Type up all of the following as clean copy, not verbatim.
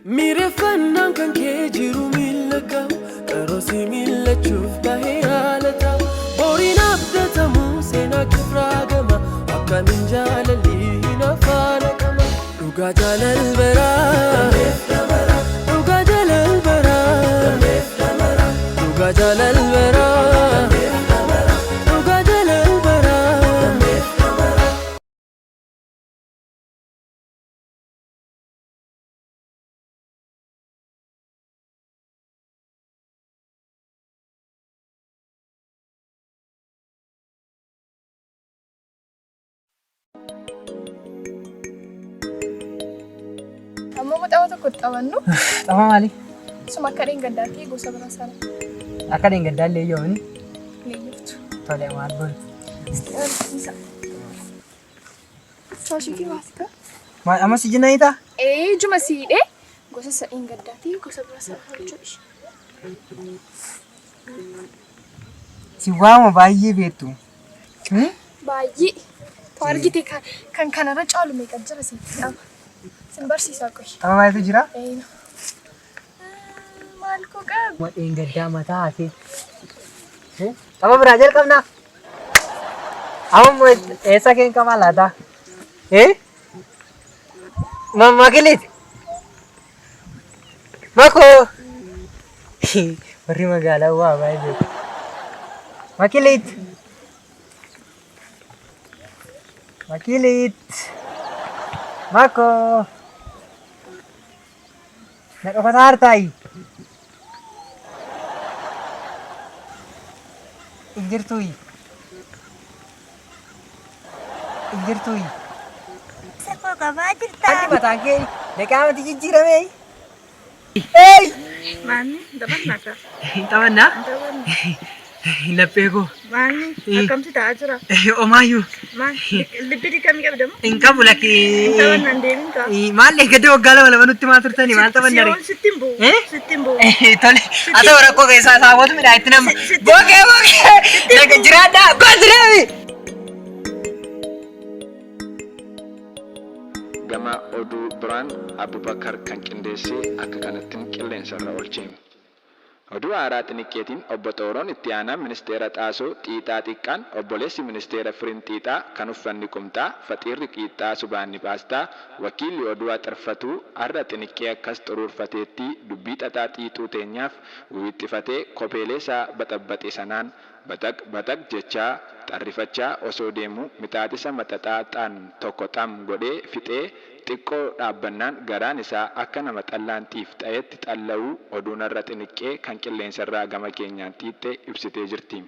Miireffannaan kan kee jiru miila qabu qaroo si miillachuuf bahee haala ta'u boriin abdatamu seenaa kifraa gama akkamiin jaalalli hin afaana qama dhugaa jaalal baraa dhugaa jaalal baraa dhugaa jaalal baraa dhugaa jaalal baraa. Amma immoo tapha tokko taphannu. Tapha maali? Suma akka dheengaddaatti gosa biraa sana Akka dheengaddaa illee yoomini leeyyoftu. tole maal goonu? Shaashii kee baasika. Maal amma si jinna hiitaa? Ee ijuma si hidhee gosa isa dheengaddaatti gosa biraa sana hojjedhi. Si waama baay'ee beektu. Baay'ee. Tu argite kan kan kanarra caalu meeqa jira sitti dhama. Sin barsiisaa qoy. Tapha baay'eetu jira. Ee. Maal koo qab. Dheengaddaa mataa hafee. Tapha biraa jalqabnaa. Amma immoo eessa keen qabaa laata? Eh? Makilit! Makoo! Warri magaalaa waa baay'ee beeku. Makilit! Makilit! Makoo! Na dhokataa hartaayi. Hin jirtuuyi. Hin jirtuuyi. Isa koo qabaa jirtaa? Wanti mataan kee deqaamatti jijjiiramee. Hey! Maanni taphannaa kaa? Hin taphannaa? Taphanna. Laphee koo. Maanni akkamti ta'aa jira? Omaayyuu. Maal libbi dikamii qabda moo? Hin qabu lakki. Hin taphannaan deebiin kaa? Maal eeggadde waggaa lama lama nutti maal turtani maal taphanna ree? Si'oon sitti hin bu'u. Eh? Sitti hin bu'u. Tole. Haa ta'u rakkoo keessaa saawwatu midhaan itti nama. Bookee bookee. Laga jiraadhaa. Gooti deemi. Gama oduu biraan Abubakar kan qindeessee akka kanattin qilleensarra oolche. Oduu haaraa Xiniqqeetiin Obbo Xooroon Itti Aanaan Ministeera Xaasoo Xiixaa Xiqqaan Obboleessi Ministeera Firinxiixaa kan uffanni qumxaa faxiirri qiixxaa subaanni paastaa wakiilli oduu axarfatuu har'a Xiniqqee akkas xuruurfateettii dubbii xaxaa xiixuu teenyaaf wiwixxifatee kopeelee isaa baxabbaxe sanaan baxaq baxaq jechaa xarrifachaa osoo deemuu mixaaxisa maxaxaa xaan tokko xam godhee fixee xiqqoo dhaabbannaan garaan isaa akka nama xallaan xiif xayetti xallawuu oduun har'a Xiniqqee kan qilleensarraa gama keenyaan xiixxe ibsitee jirti.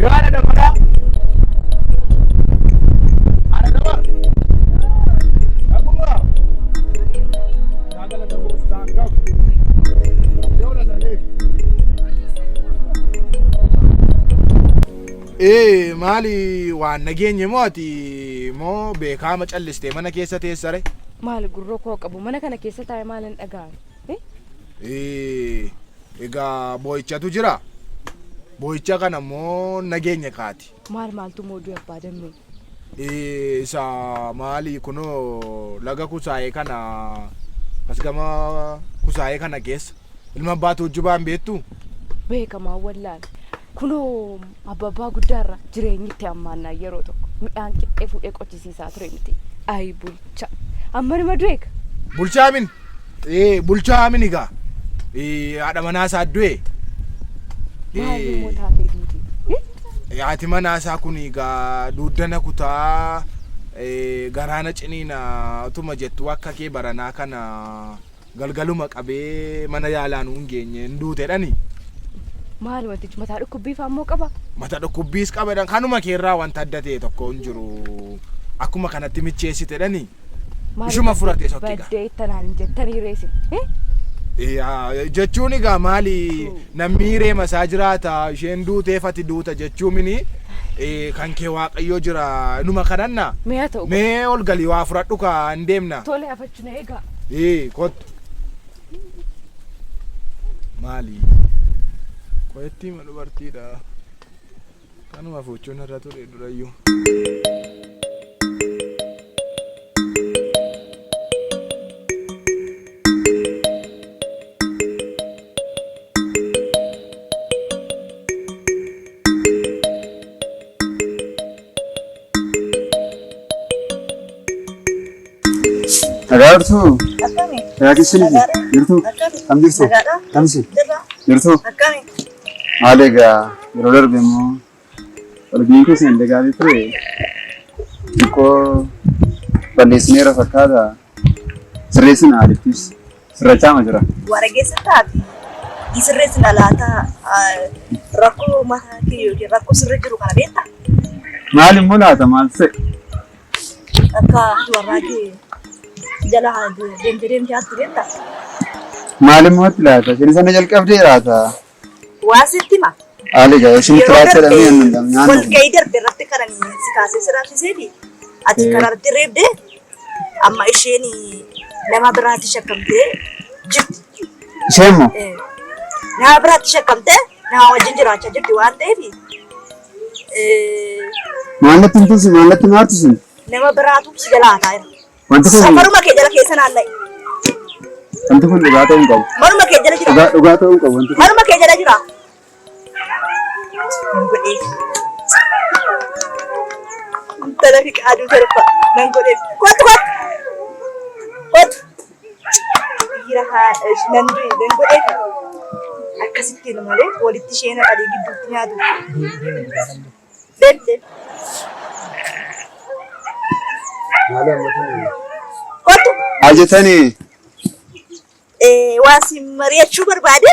Yoo haadha dabalaa. Haadha dabala. Dhaguma. Galata gooftaa qabu. Yoo lalee. Ee maali waan nageenye moo ati moo beekaama callistee mana keessa teessare? Maal gurra koo qabu mana kana keessa taa'e maal hin dhaga'an? Ee egaa boo'ichatu jira. Boo'icha kana immoo nageenya kaati. Maal maaltu mooduu abbaa dammee? Ee isa maali kunoo laga kusaayee kana as gama kusaayee kana keessa ilma abbaa tuujjubaan beektu? Beekamaa wallaal. Kunoo abbabaa guddaarra jireenyi itti hammaannaa yeroo tokko midhaan qixxee fuudhee qochisiisaa ture miti. Ayi bulcha. Amma nima du'eeka. Bulchaa min? Ee bulchaa min egaa. Ee haadha manaa isaa du'e. Maal immoo taatee duuti? Haati manaa isaa kun egaa duuddana kutaa garaana ciniina utuma jettu akka kee baranaa kana galgaluma qabee mana yaalaa nuun geenye hin duutedhani. Maal wantichi mataa dhukkubbii fa'aa immoo qaba? Mata dhukkubbiis qaba kanuma keerraa wanta adda ta'e tokko hin jiru. Akkuma kanatti micheessitedhani. Ishuma furate sokki gaa. Baddee ittanaan hin jettanii reesin. Jechuun egaa maali namni reema isaa jiraata isheen duuteef ati duuta jechuumini kan kee waaqayyoo jira numa kadhanna. Mee haa ta'u. Mee ol galii waa fudhadhu kaa hin deemna. Tole afachu na eegaa. Ee kottu. Maali? Qoyettii ma dubartiidha. Kanuma fuuchuun irra ture durayyuu. Nagaa jirtuu? Akkami? Nagaa keessanii? Nagaadha. Jirtuu? Akkami? Kam jirtu? Nagaadha. Kam isin? Jirra. Jirtuu? Akkami? Maal egaa yeroo darbe immoo walga'iin keessan illee gaarii ture. Xiqqoo balleessineera fakkaata. Sirreessina haalittis sirrachaama jira. Warageessa taate sirreessina laata rakkoo mataa kee yookiin rakkoo sirra jiru kana beektaa? Maal immoo laata maal ta'e? Akka warraa kee jala deemtee deemtee hattu beektaa? Maal immoo itti laata? Isheen sana jalqabdee laata? Waa sitti hima. Haali egaa isheen itti Yeroo laata darbe jedhamee hin danda'amu. walgahii darbe irratti kan ani si kaasee si raabsiseefi ati karaa irratti reebdee amma isheen nama biraatti shakkamtee jirti. Isheen moo? Nama biraatti shakkamtee nama wajjin jiraachaa jirti waan ta'eef Maal natti himtu sun? Maal natti maartu sun? Nama biraatu si jala hataa jira. Wanti kun Safaruma kee jala keessa naanna'i. Wanti kun dhugaa ta'uu hin qabu. Manuma kee jala jira. Dhugaa dhugaa ta'uu hin qabu wanti kun. Manuma kee jala jira. Nan godheef. Intala fiqaaduu torba nan godheef. Kottu kottu. Kottu. Dhiira haa nan du'e nan godheef. Akkasittiin malee walitti ishee naqanii gidduutti nyaatu. Deem deem. Kottu. Haa jettanii. Waa si mari'achuu barbaade.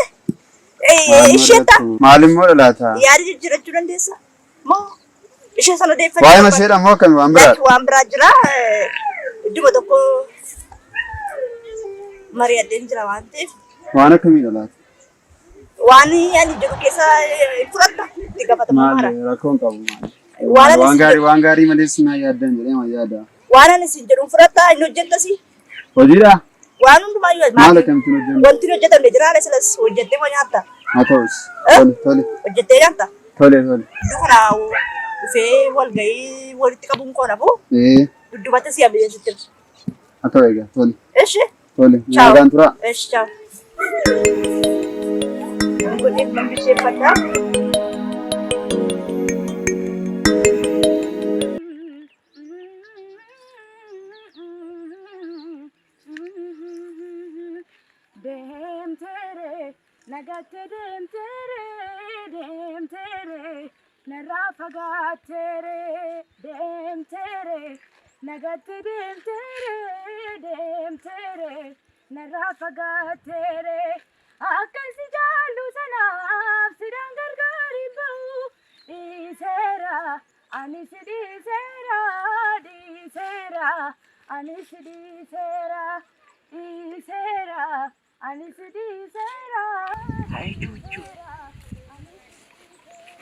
Isheen ta'a. Maal immoo dhalaata? Yaada jijjiirachuu dandeessa? Moo ishee sana deeffachuu Waa'ee barbaadda? masheedha moo akkami waan biraa? Lakki waan biraa jira. Idduma tokko mari'adheen jira waan ta'eef. Waan akkamii dhalaata? Waan ani jedhu keessa hin fudhatta itti gaafatamummaadha. Maali rakkoo hin qabu maali? Waan ani Waan siin gaarii jedhu waan gaarii malee sinaa yaaddan jedhee ma yaada. waan ani siin jedhu hin fudhatta hin hojjettasi. Hojiidha? Waan hundumaayyuu Maal maal akkamitti hin hojjennu? wanti hin hojjetamne jira haala silas hojjettee moo nyaatta? Haa ta'us. Eh? Tole tole Hojjettee nyaatta? tole tole. Iddoo kana dhufee walgahii walitti qabuun koo nafu Ee dudduubatti si hambisee sitti hima. haa ta'u egaa tole Eshi? tole. Ciao. Nagaan turaa. Eshi ciao. Nan godheef nan bisheeffadha. Deemteere nagatte deemteere deemteere narraa fagaatteere deemteere nagatte deemteere deemteere narraa fagaatteere akkan si jaallu sanaaf sidaan gargaar hin ba'u dhiiseera ani si dhiiseera dhiiseera ani si dhiiseera dhiiseera ani si dhiiseera. Hayi cuuchuu.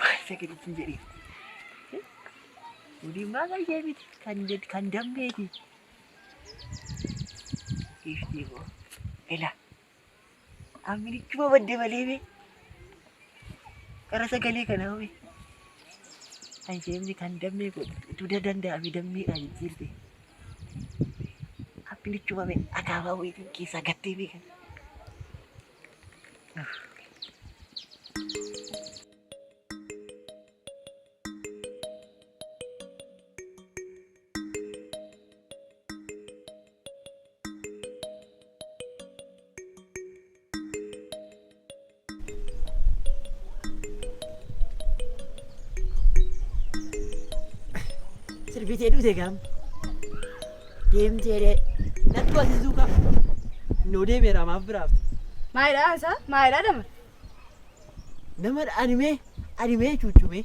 Maal sagalichi hin jedhin. Kuni maal ishee miti kan kan dammeeti. Iftii koo. Ela. Amminichuma badde malee bee. Qara sagalee kana hoo bee. Kan isheen kan dammee utuu danda'ame dammeedhaan jijjiirte. Amminichuma bee akaabaa wayiitiin keessaa gattee bee kan. Sirbitee dhufte gaam. Deemtee dee. Nattu asi suuqa. Noo deemeera maaf biraafte. Maalidha isaa? Maalidha dama? Nama animee animee cuucumee.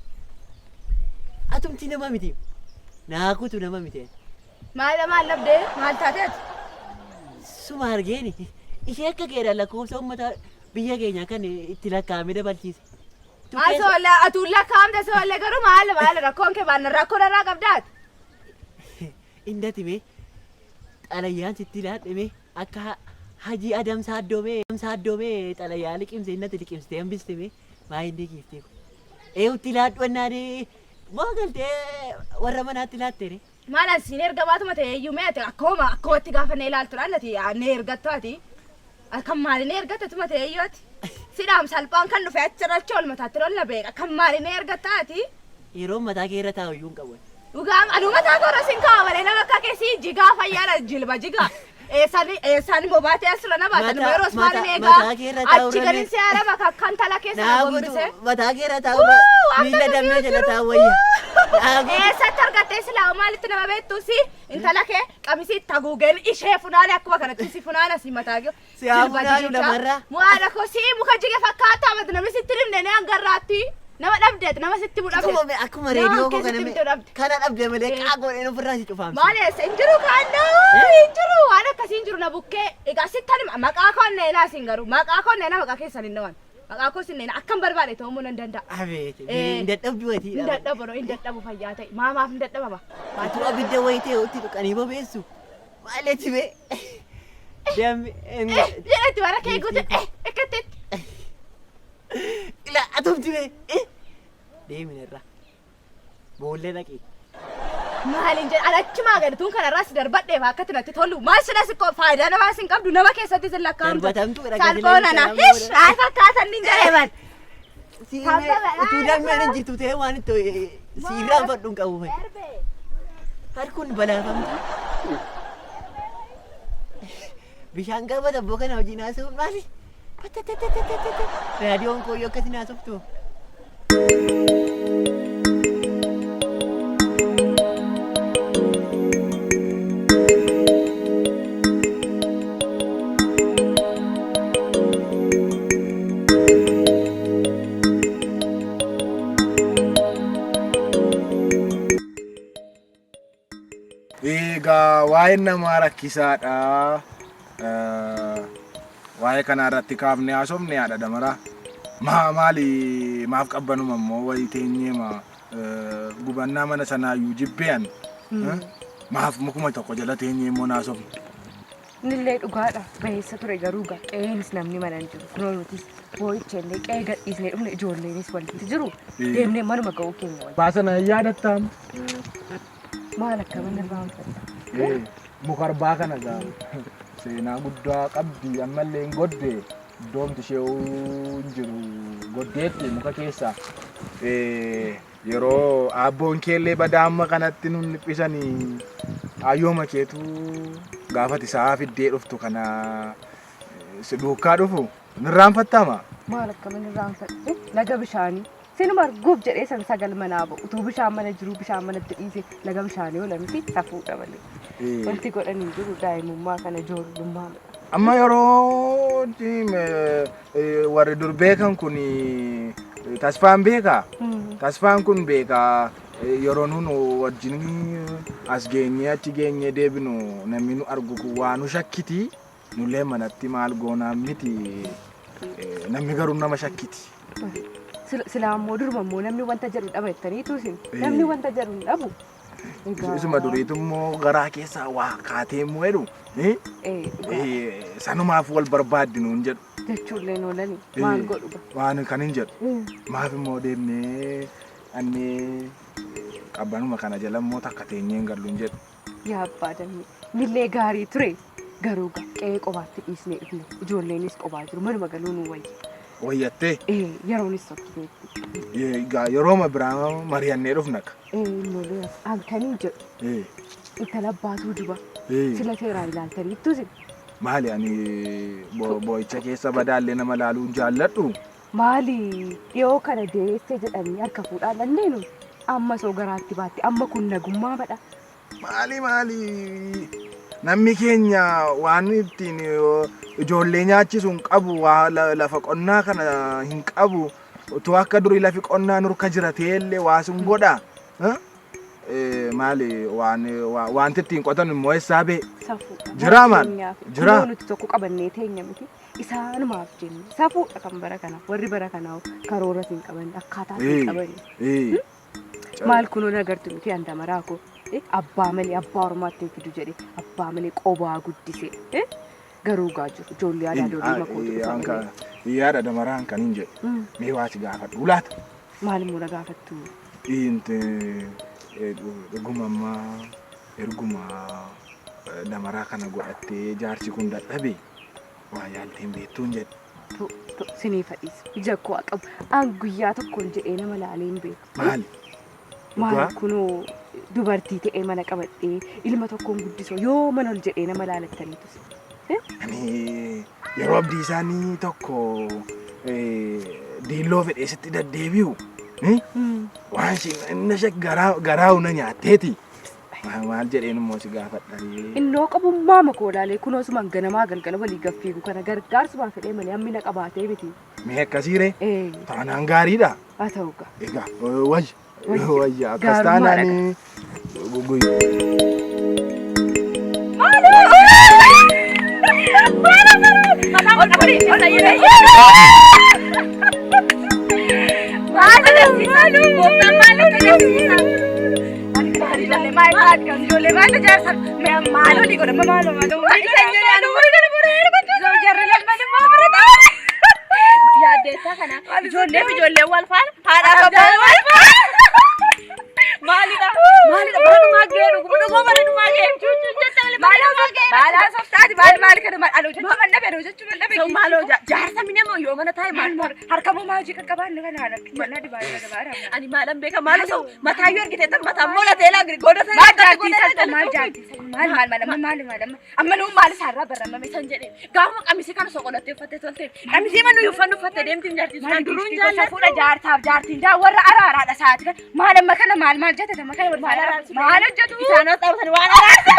Atumti nama miti. Naa kutu nama miti. Maalidha maal dhabdee? Maal taate ati? Suma argeeni. Ishee akka keedhaan lakkoofsa uummata biyya keenya kan itti lakkaa'amee dabalchiise. Maal soolla atuun lakkaa'amte soolle garuu maal maal rakkoon kee baanna rakkoo narraa qabdaa ati? Indati mee xalayyaan sitti laadhe mee akka Hajii Adam Saaddoo mee Saaddoo mee xalayyaa liqimse innati liqimsitee hambiste mee maa inni giiftii ko. Eewutti laadhu annaan Moo galtee warra manaatti laatte ree? Maal an siin ergamaatuma ta'e iyyuu mee ati akkuma akkumatti gaafa na ilaaltu dhaan ati na ergattu ati. Kan maali na ergatta tuma ta'e iyyuu ati. Sidhaam salphaan kan dhufe achirra achi ol mataatti ol na beeka. Kan maali na ergatta ati. Yeroo mataa kee irra taa'u iyyuu hin qabu. Dhugaa anuu mataa koo irra sin kaa'a malee nama akka kee sii jigaa fayyaadha jilba jigaa. Eessaan eessaan immoo baatee asirra na baata Mataa- nama yeroos maal mataa- eegaa mataa kee irra taa'u achi irra gadi si araba kan tala keessa na Naa guutu gombise. mataa kee irra taa'u irra Wuu, waan miila kana dammee jiru jala jiru. taa'u wayya. Naa guutu. Eessatti argattee silaa maalitti nama beektu si intala kee qamisii itti haguugeen ishee funaane akkuma kanatti si funaana si mataa kee. Si haa Jilba funaanu jigicha. lamarraa. Mu'aadha koo si muka jige fakkaataa mati namni sitti himne ni hangarraatti. Nama dhabdeet nama sitti himu dhabde. Akkuma akkuma Nama reediyoo koo keessatti kana himte dhabde. kana dhabde malee Eh. qaa godheen ofirraa si cufaamsi. Maal eessa hin jiru kaannoo hin jiru waan akkasii hin jiru na bukkee egaa sittan hima maqaa koo neenaa isin garuu maqaa koo neenaa maqaa keessan hin dhawan maqaa koo isin neenaa akkan barbaade ta'uu nan danda'a. Abeet Eh. hin dadhabdu ati. Hin dadhabu no hin dadhabu fayyaa ta'e maamaaf hin dadhabama. Utuu abidda wayii ta'e itti tuqanii bobeessu. Maal ati bee? Dammi. Jedhetti bara kee guute akkatti. Ila atumti bee. Deemi narraa. Boolla dhaqi. Maaliin jedha achumaa galtuun kanarraa si darbadheef akkatti natti tolu maal sila si faayidaa namaa sin qabdu nama keessatti sin lakkaa'amtu. Darbatamtu dha Salphoo nana hish ay fakkaatan nin jedhee bal. Utuu dammeen hin jirtu ta'ee waan itti si irraanfadhu hin qabu. Harkuun balaafamtu. Bishaan gaafa tabboo kana hojiin haasa'uun maali? Raadiyoon koo yoo akkasiin haasoftu. Egaa waa'een namaa rakkisaadha. Waa'ee kanaa irratti kaafnee haasofne haadha damaraa. Maa maali maaf qabbanuma immoo wayii teenyee ma gubannaa mana sanaayyuu jibbee an. Maaf mukuma tokko jala teenyee immoo naasofne. Innillee dhugaadha baheessa ture garuu gaa qe'eenis namni mana hin jiru. Kunoo nutis boo'icha illee qe'ee gadhiisnee dhufne ijoolleenis walitti jiru. Deemnee manuma ga'uu keenya wayya. Baasana hin yaadattaam. Maal akka mana irraanfadha. Muka arbaa kana gaa seenaa guddaa qabdi ammallee hin godde iddoomti ishee hin jiru goddeetti muka keessa. Yeroo aabboon keellee badaa amma kanatti nun dhiphisanii ayyooma keetu gaafati sa'a fiddee dhuftu kana si duukaa dhufu hin irraanfattama. Maal akka mana irraanfadhe laga bishaanii sinuma arguuf jedhee san sagal manaa ba'u utuu bishaan mana jiruu bishaan manatti dhiise laga bishaanii oola miti safuudha malee. Wanti godhan hin jiru daa'imummaa kana ijoollummaa. Amma yeroo warri dur beekan kun tasfaan beekaa? Tasfaan kun beekaa yeroo nun wajjin as geenyee achi geenyee deebinu namni nu argu kun waa nu shakkiti. Nullee manatti maal goonaa miti namni garuu nama shakkiti. Silaa immoo duruma immoo namni wanta jedhu dhaba jettaniitu isin namni wanta jedhu hin dhabu. Egaa Isuma duriitu immoo garaa keessaa waa kaatee immoo jedhu eh, dhugaa sanumaaf wal barbaaddi nuun jedhu. jechuullee hin oolani maal godhu ba. Waan kan hin jedhu. Maaf immoo deemnee dhannee qabbanuma kana jala immoo takka teenyee hin gallu hin jedhu. Yaa abbaa dammee nillee gaarii ture garuu gaa qe'ee qobaatti dhiisnee dhufne ijoolleenis qobaa jiru manuma galuu nu wayya. Wayyattee Eh, yeroonis sokkiteetti. egaa yerooma biraa mari'annee dhufna ka. Eh, inni halkanii jedhu intala abbaatuu duba sila seeraan ilaaltaniittu isin. Maali ani boo'icha keessa badaallee nama laaluu hin jaalladhu. Maali dhiyoo kana deesse jedhanii harka fuudhaa dhanneenu amma soo garaatti baatte amma kun nagummaa badha. Maali maali namni keenya waan ittiin ijoollee nyaachisu hin qabu waa lafa qonnaa kana hin qabu utuu akka durii lafi qonnaa nurka jira ta'ellee waa sun godha. Maali waan wanti ittiin qotan immoo eessaa ba'e? Safuudha. Jiraa maal? Jiraa? Kunoo nuti tokko qabannee teenya miti. Isaanumaaf jenne safuudha kan bara kanaa. Warri bara kanaa karoora hin qaban akkaataa hin qaban. Maal kunoo nagartu miti andamaraa koo. Abbaa malee abbaa ormaatti hin fidu jedhe abbaa malee qobaa guddise. Garuu gaa jiru ijoollee aadaa doolii makootu dhufa malee. Yaada damaraan kan hin jedhu. Mee waa si gaafadhu laata? Maal immoo na gaafattu? Dhuguma amma erguma damaraa kana godhattee jaarsi kun dadhabe waa yaaltee hin beektuun jedhe. Siniif hadhiisu ija koo haa qabu. An guyyaa tokkoon jedhee nama laalee hin beeku. Maali? Maal kunoo dubartii ta'ee mana qabadhee ilma tokkoon guddisoo yoo mana ol jedhee nama laalattaniitus. Ani yeroo abdii isaanii tokko diilloo fedhee sitti deddeebi'u waan inni ishee garaa na nyaatteeti. Maal jedheen immoo si gaafadha ree. Innoo qabummaa makoo laalee kunoo sumaan ganamaa galgala walii gaffiigu kana gargaarsumaa fedhee malee hammina qabaatee miti. Mee akkasii ree? Taanaan gaariidha. Haa ta'u gaa. Egaa wayya. Wayya akkas taanaan guyyaa. Yaaddeessaa kana ijoollee fi ijoollee wal faana haadhaaf abbaan wal faana. Maalidha? Maalidha? Baranuma gahee dhuguma dhuguma baranuma gahee cuucuun jette malee baranuma gahee. Maal haasoftaati? Maal maal kana maal aloo jechuu mal dhabe aloo jechuu mal dhabe. Maal hojaa jaarsa minema yoo mana taa'e maal maal harka moo maal hojii qaqqabaanne kana haala jannaa dibaaree kana baara. Ani maalan beeka maal osoo mataa yoo argite tan mataa mola teelaa giri goda sana Maal jaartii salpha maal jaartii salpha maal maal maal amma maal maal amma amma nuu maal isaarraa barramame san jedhe gaafuma qamisii kana soqolattee uffattee tolte qamisii mana nuyi uffannu uffattee deemtiin jaartii Maal sun duruun giiftii gosa jaalladhu. fuudha jaartaaf jaartiin jaa warra araaraadha sa'aati kana maal amma kana maal maal jette amma kana maal araarsu maal hojjetu Isaan as dhaabatan waan araarsu.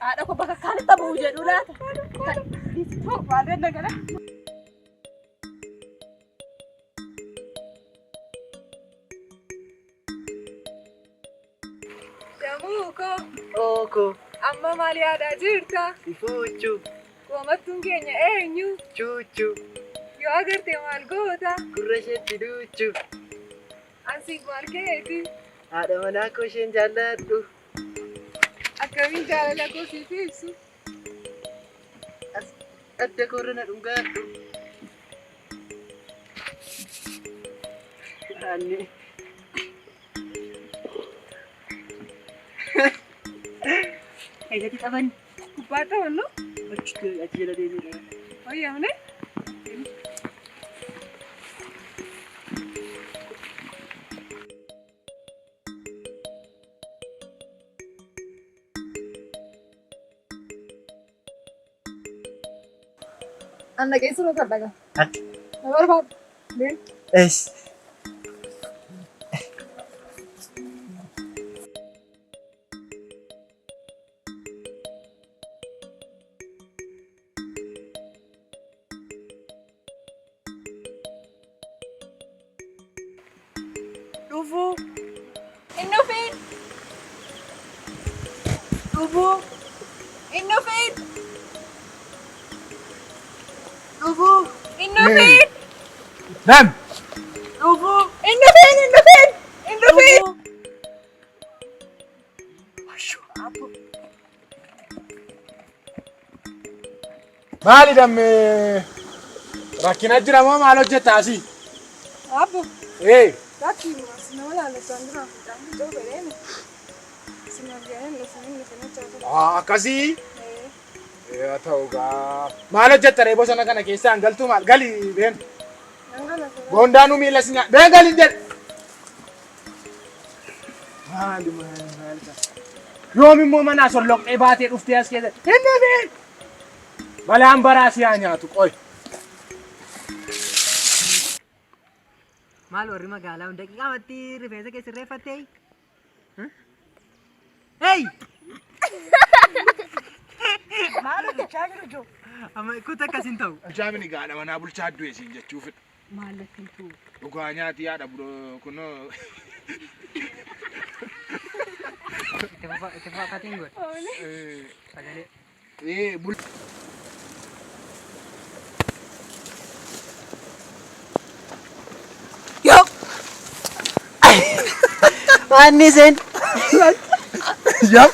Haadha koo bakka kaanitti bu'u jedhu laata. Damuuko Ooko. amma maal yaadaa jirta? Ifuuchu. Qoomattuun keenya eenyu? Chuuchu. Yoo agarte maal goota? Gurra isheetti duuchu. Ansiif maal keeti? Haadha manaa koo isheen jaalladhu. Akkamiin jaalala koo siif ibsu? Adda koorra na dhungaadhu. Aanne. Eessatti taphanni? Kubbaa taphannu? Achi achi jala deemee Wayyaamne? An dhaqee sirra dhagaa. Na barbaadu. Deemi. Ees. Dhufuu. Hin dhufiin. Dhufuu. Hin dhufiin. Dhufuu. Hin dhufiin. Nam! Dhufuu. Hin dhufiin. Hin dhufiin. Hin dhufiin. Maali dammee rakkina jira moo maal hojjetta asii? Abbo. Ee. Lakki nama laalachaan jira. Mucaan ficoo fedheeni. Sin arganii hin dhufin hin dhufin jechaa ture. Akkasii? Haa ta'u gaa. Maal hojjetta ree bosona kana keessaan galtuu maal gali been. Nan gala. Boondaanuu miila si nyaa been gali jedhe. Maali maali maali. Yoom immoo manaa solloqxee baatee dhuftee as keessa hin dhufin. Balaan baraa si haa nyaatu qoy. Maal warri magaalaa hunda daqiiqaamatti rifeensa kee sirreeffattee? Hey! Maal hojjechaa jiru ijoo? Amma kuta akkas hin ta'u. Bulchaa mini gaadha manaa bulchaa du'e siin jechuufidha. Maal lattiitu? Dhugaa nyaati yaadha buroo kunoo. Itti fufa itti fufa katiin godhe. Sagalee. Ee bul. Anni seen. Yap.